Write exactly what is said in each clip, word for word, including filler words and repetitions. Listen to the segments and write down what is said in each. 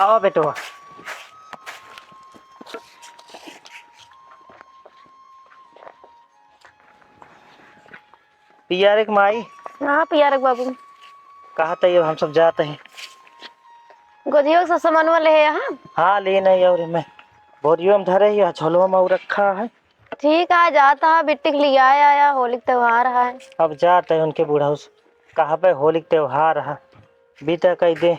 आवा बेटवा। पियरे के माई। हाँ, पियरे के बाबू। कहा त ये हम सब जात हैं। गोदियो से सामानवा ले है यहाँ? हाँ, ले नहीं और मैं बोरियो में धरे ही, झोलवा में और रखा है। ठीक है, जात है, बिट्टी के लियाए आया, होली के त्योहार है। अब जात है उनके बूढ़ा से, कहा पे होली के त्योहार है, बीता कई दे।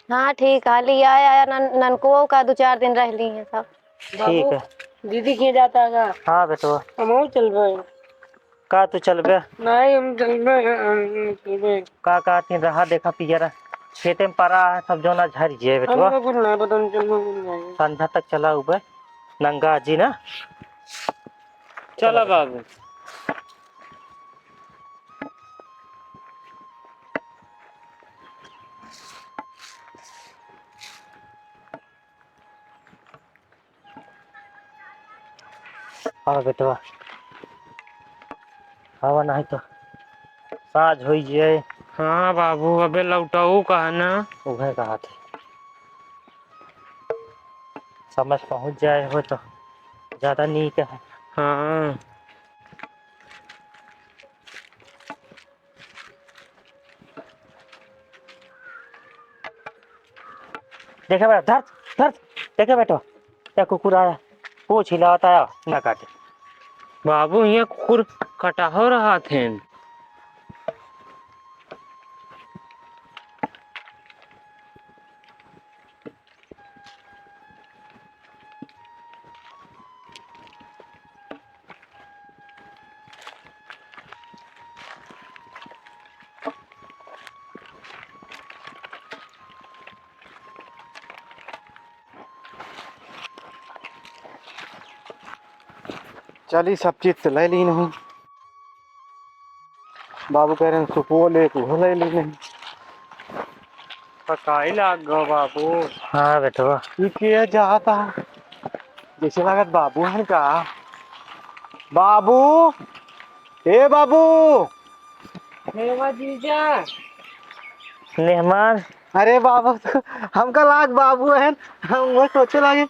हाँ, ठीक है, लियाए आया, नन-, ननको का दो चार दिन रह ली हैं सब। ठीक है। दीदी के जाता है का? हाँ बेटवा। हमहू चलबे। का तू चलबे? नहीं, हम चलबे, हम चलबे। का, का तीन रहा देखा पियरा, खेते में परा है, सब जोना झर जे बेटवा। हमको कुछ नहीं पता, हम चलबे, कुछ नहीं। संध्या तक चला उबे, नंगा जी ना। चला बाबू। हाँ बेटवा, आवा नहीं तो साँझ होई जाए। हाँ बाबू, अबे लौटाऊ कहा ना? उहे कहा थे, समय पहुँच जाए हो तो ज्यादा नीक है। हाँ। देखे बेटा, धर, धर, देखे बेटा, या कुकुर आया, पूछ हिलावत आया, ना काटे। बाबू, यहाँ कुकुर कटाहो रहा थे। चली, सब चीज तो ले ली नहीं। बाबू कह रहे हैं, सुपो ले, तू ले ले नहीं। पकाई लाग गो बाबू। हाँ बेटवा। ये के जाता? जैसे लागत बाबू है का? बाबू, ए बाबू। मेवा जीजा। मेहमान। अरे बाबू, हमका लाग बाबू है, हम वो सोचे लागे।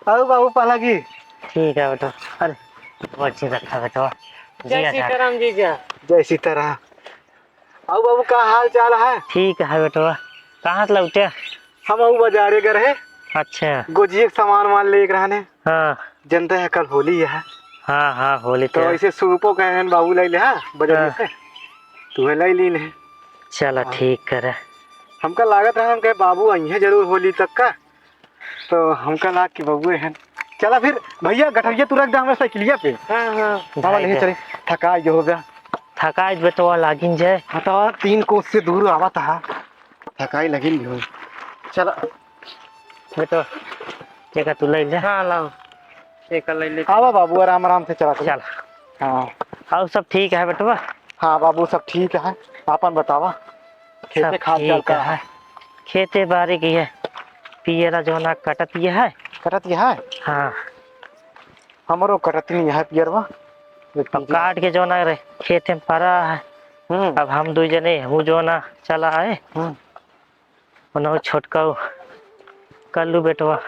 आओ बाबू, पलगी। ठीक है बेटा। अरे, बहुत अच्छी रखा बेटा। जय जिया जा। सीताराम जीजा। जय सीताराम। अउ बाबू, का हाल चाल है? ठीक है बेटवा। कहाँ से लौटे? हम अउ बाजारे गए रहे। अच्छा। गोजिए के सामान वामान लेके रहने। हाँ। जनते है, कल होली है। हाँ, हाँ, होली तो तो है। ऐसे सूपो कहे हैं बाबू, ले ले, हाँ, बजरिया हाँ। से। तुम्हें ले लीन है। चला, हाँ। ठीक करे। हमका लागत रहा, हम कहे बाबू अइहे जरूर होली तक का। तो हमका लाग कि बबुए हैं। चला फिर भैया, गठरिया तू रख दे हमारे साइकिलिया पे। हाँ, हाँ। बाबा, भाई ले दे। चले, थकाई जो हो गया। थकाई बेटवा लागिन जाए। हाँ, तो तीन कोस से दूर आवत हा, थकाई लगिन भी हो। चला। बेटवा, एका तू ले ले। हाँ, लाओ। एका ले ले। आवा बाबू, आराम आराम से चला चले। चला। हाँ। और सब ठीक है बेटवा? हाँ बाबू, सब ठीक है। आपन बतावा, खेते सब खाल चाल ठीक का है। है? खेते बारी की है, पियरा जोना कटत ये है। कटत ये है? हाँ। हमरो कटत नहीं है पियरवा। अब काट के जोना रे, खेते में परा है। हम्म। अब हम दू जने, हूँ जोना चला है। हम्म। उन्हों छोटका कल्लू बेटवा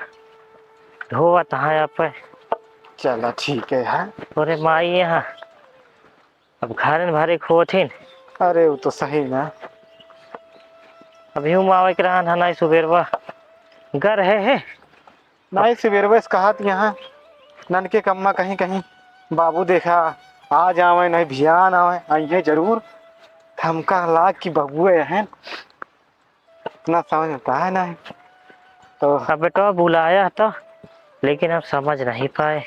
ढोवत है आप। चला ठीक है, हाँ। तोरे माई यहाँ अब घरन भरे खोथिन। अरे, वो तो सही ना। अभी हम आवे के रहन है ना, सुबेरवा घर है, है। नहीं, सुबेरवा से कहा थी यहाँ, ननके कम्मा कहीं, कहीं बाबू देखा, आ जावे, नहीं भियान आवे, आइए जरूर। हमका लाग कि बबुए हैं, इतना समझ में आता है नहीं। तो अब बेटवा बुलाया तो, लेकिन हम समझ नहीं पाए।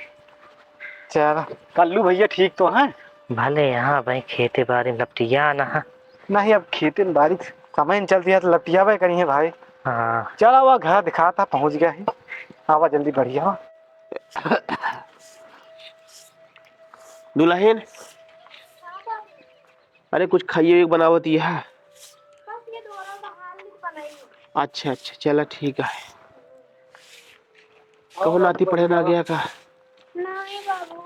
चल, कल्लू भैया ठीक तो हैं? भले यहाँ भाई खेते बारी लपटिया ना है। नहीं, अब खेते बारी समय न चलती है तो लपटियावे करी है भाई। हाँ। चल, आवा घर दिखाता, पहुँच गया है। आवा जल्दी, बढ़िया। दुल्हन, अरे, कुछ खाइए, एक बनावत ये है। बस ये दो और बाहर में बनाई। अच्छा, अच्छा, चला, ठीक है। कहो, नाती पढ़े ना गया का? नहीं बाबू।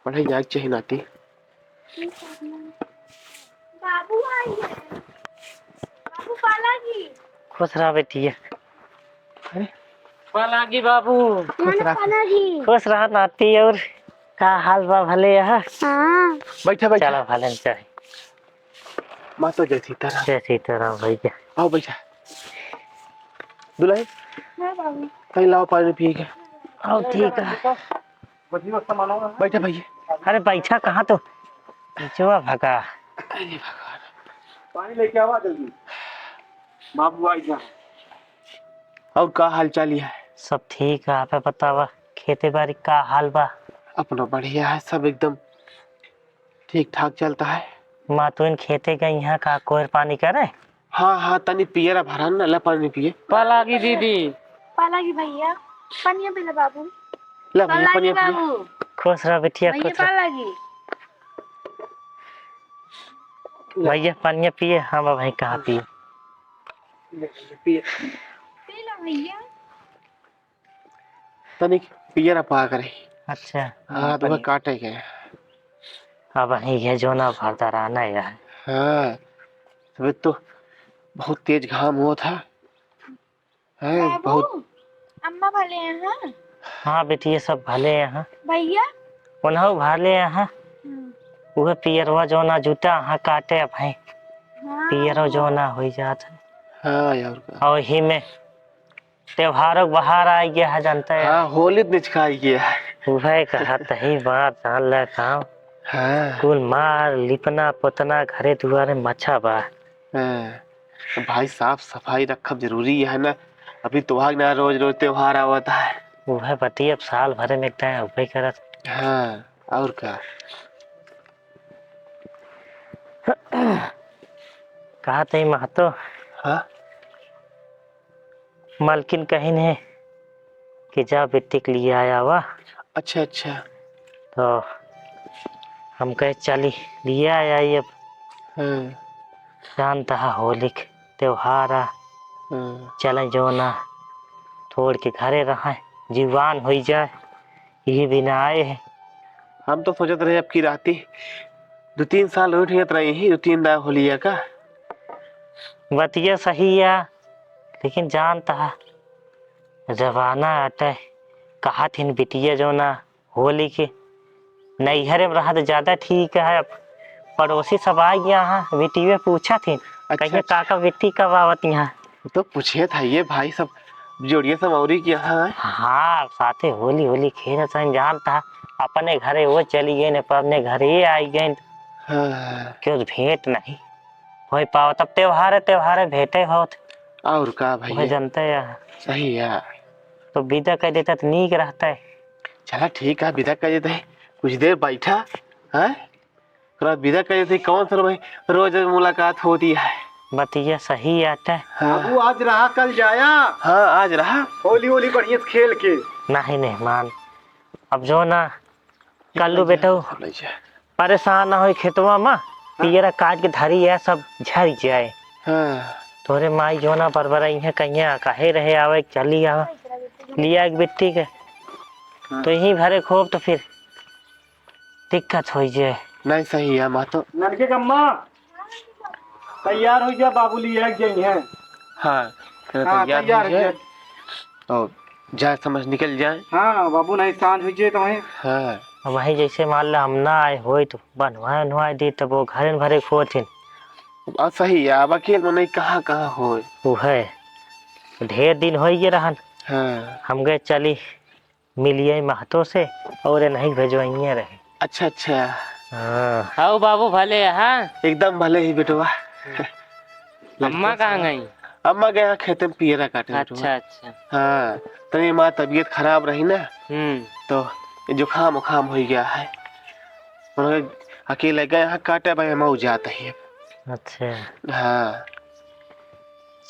पढ़े जाए के चाही नाती। बाबू आई है। बाबू, पाला जी। खुश रहा बेटिया। अरे। पालागी बाबू। खुश रहा। पालागी। खुश रहा नाती। और का हाल बा, भले यहाँ? हाँ। बैठा, बैठा। चला भले चाहे। माता जय सीताराम। जय सीताराम भैया। आओ बैठा। दुल्हन। हाँ बाबू। कहीं लाओ पानी पिए के। आओ ठीक है। बैठा भैया। अरे बैठा कहाँ तो? निचवा भगा। अरे भगवान। पानी लेके आवा जल्दी। बाबू आई जा। और का हाल चाल है? सब ठीक है, आप बतावा, खेती बाड़ी का हाल बा? अपना बढ़िया है, सब एकदम ठीक ठाक चलता है। मातुइन खेते गई हैं का, कोयर पानी करे? हाँ, हाँ, तनी पियरा भरा न, ला पानी पिए। पालागी दीदी। पालागी भैया, पनिया पिला बाबू। ला भैया, पालागी पनिया पिए। बाबू। खुश रह बिटिया, भैया खुश रह। पालागी। भैया पनिया पिए, हम अब कहाँ पिए? पिए। पी लो भैया। तनिक पियर पाक रही। अच्छा। हाँ, तो वह काटे के। अब ही ये जो ना भरता रहना है यार। हाँ, तबे तो बहुत तेज घाम हुआ था। हैं, बाबू, बहुत। अम्मा भले हैं, हाँ? हाँ बेटी, ये सब भले हैं, हाँ। भैया? उन्हों भले हैं, हाँ। हम्म। वह पियरवा जो ना जूता, हाँ, काटे अब हैं। हाँ। पियरो जो ना होई जात है। हाँ, और का। और ही में त्योहारों के बहार आ गया है, जानते हैं। हाँ, होली तो निचका आ गया है। वह कहत ही बात जान ले काम। हाँ। कुल मार, लिपना, पोतना, घरे दुआरे मच्छा बा। हाँ। तो भाई, साफ सफाई रखब जरूरी है ना, अभी त्योहार ना, रोज रोज त्योहार आवत है। वह बतिया अब साल भरे में एक टाइम अउबे करत। हाँ, और का। कहा थे महतो? हाँ? मलकिन कहिन है कि जा बिट्टी के लिए आया हुआ। अच्छा, अच्छा। तो हम कहे, "चली, लिया आई अब।" हाँ। जानता है, होली के त्योहार आ। हाँ। चले जो ना, थोड़ के घरे रहे, जीवान होई जाए, यही बिना आए हैं। हम तो सोचत रहे, अब की रहती, दो तीन साल उठ गए रही, दो तीन दाव होलिया का। बतिया सही है, लेकिन जानता है, जमाना अटे, कहा थिन बिटिया जो ना, होली के नैहरे में रहा तो ज्यादा ठीक है। अब पड़ोसी सब आ गया, हाँ, बिटिया पूछा थिन, अच्छा, कहिए, अच्छा। काका बिट्टी कब आवत यहाँ? तो पूछे था ये भाई सब, जोड़िया सब औरी के यहाँ है। हाँ, साथे होली, होली खेल सन जानता, अपने घरे वो चली गए न, अपने घरे आई गए। हाँ। क्यों भेंट नहीं हो पावत, अब त्योहार है, त्योहार है, भेंटे होत। और का भैया? वह जानते हैं। सही है। तो विदा कर देता तो नीक रहता है। चला ठीक है, विदा कर देता है, कुछ देर बैठा, हैं? ओकरा बाद विदा कर देता है, कौन सा भाई रोज मुलाकात होती है। बतिया सही आटा। हाँ। अब वो आज रहा, कल जाया। हाँ, आज रहा। होली, होली बढ़िया से खेल के। नहीं, नहीं मान। अब जो ना, कल्लू बेटा हो, परेशान ना होई खेतवा में, पियरा काट के धरी है, सब झर जाए। हाँ। तोरे माई जो ना बरबराई है, कहिया काहे रहे आवे, चली आवे, लिया एक बिट्टी के। हाँ। तो यहीं भरे खूब, तो फिर दिक्कत होई जे। नहीं, सही है, माँ तो। ननके कम्मा, तैयार हो जा, बाबू लिए एक जई हैं। हाँ, हाँ, तैयार तैयार हो हो जाए। जाए। और जाए समझ निकल जाए। हाँ, बाबू नहीं, सांझ हो जाए तो है। हाँ। अब वही जैसे मान ला हम ना आए होई तो बनवाए उनवाए दी, तब वो घरे न भरे खोथिन। बात सही है, अब अकेल में नहीं कहाँ कहाँ होए। वो है, ढेर दिन हो गए रहन। हाँ। हम गए चली मिलिए महतो से और नहीं भेजवाइए रहे। अच्छा, अच्छा। हाँ। आओ बाबू, भले, हाँ? एकदम भले ही बेटवा। अम्मा कहाँ गई? अम्मा गए हैं खेते में पियरा काटे बेटवा। अच्छा, अच्छा। हाँ, तनी माँ तबीयत खराब रही ना, हम्म। तो ये जुकाम उखाम हो गया है। उन्होंने अकेले गए हैं काटे, भाई हम जाते हैं। अच्छा। हाँ।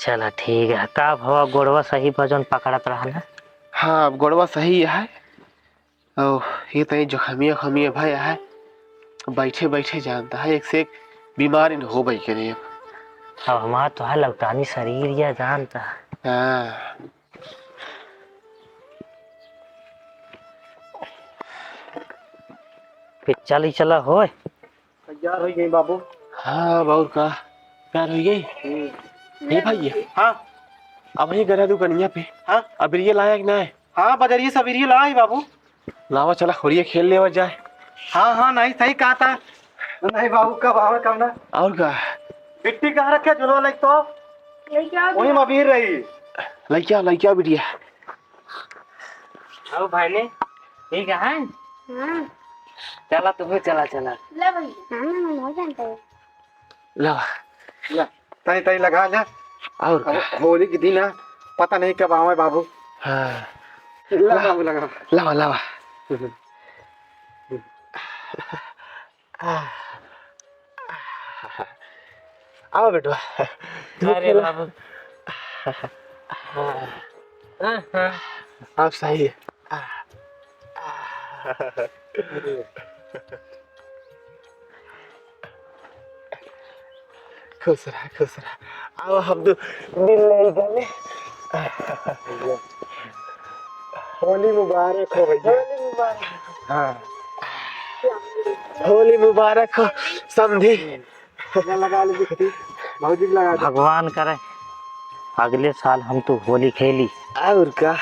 चला ठीक है, का भवा गोड़वा सही वजन पकड़त रहा ना? हाँ, अब गोड़वा सही है। ओ, ये तो ये जखमिया खमिया भाई है, बैठे बैठे जानता है, एक से एक बीमारी न हो भाई करे। अब हमार तो है लौटानी शरीर या जानता है। हाँ। फिर चल ही चला होए। तैयार हो गई बाबू। हाँ, बाबू का तैयार हो गई। हम्म। ये भाई ये। हाँ। अब ही गना दुकनिया पे। हाँ? अबरिये लाया कि नाहीं? हाँ, बजरिये सबरिये लाया ही बाबू। लावा, चला, होलिये खेल लेवा जाए। हाँ, हाँ, नहीं, सही कहा था। नहीं बाबू, कब आवे, कब ना। और का? बिट्टी कहाँ रखे, झुलवा लाइक तो? वही में अबीर रही। लइका, लइका बिटिया। आओ भाई ने, ठीक है? हाँ। चला, तुम चला, चला। ले भाई। हाँ, मैं बहुत जानता हूँ। लावा। ला, तई, तई लगा ले। और अब का? होली के दिन है, पता नहीं कब आवे बाबू। हाँ। ला ला। बाबू, लगा। लावा, लावा। आओ बेटवा। अरे बाबू। हाँ, हाँ। आप सही है। खुश रहा, खुश रहा। आओ, हम तो दिल नहीं जाने। होली मुबारक हो भैया। होली मुबारक। हाँ। होली मुबारक हो समधी। लगा ले बिट्टी, भौजी के लगा दे। भगवान करे अगले साल हम तो होली खेली। और का?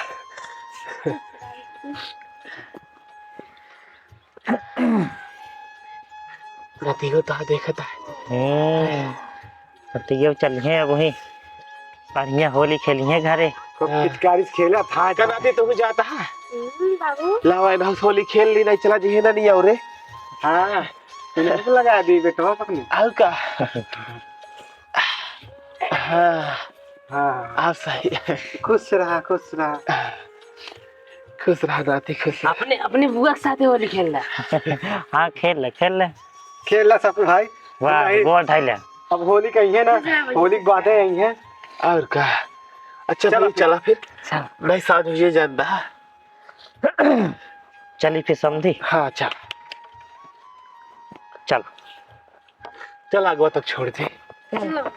रतियो तो देखत है। हम्म, रतियो चलिहे अब वहीं बढ़िया होली खेलिहे घरे। खूब हाँ। पिचकारी से खेला था। का नाती तू जाता है? हम्म, बाबू। लावा, इन्हों होली खेल ली, नहीं चला जिहे ना नहीं और रे। हाँ, इन्हों को लगा दी बेटवा पकनी। और का? हाँ। हाँ। आप सही। खुश रहा, खुश रहा। खुश रहा नाती, खुश रहा। अपने, अपने बुआ के साथे होली खेल ला। हाँ, खेल ले, खेल ले। खेल ला सपू भाई। वाह, भाई। गोल ठाई ले। अब होली कहिए ना, खुश रहा भैया। होली के बादे आई है। और का? अच्छा चलो भाई, फिर। चला फिर। चल। नहीं, साँझ हुई जान दा। चली फिर समधी। हाँ, चल। चल। चल, आगवा तक छोड़ दे। चलो।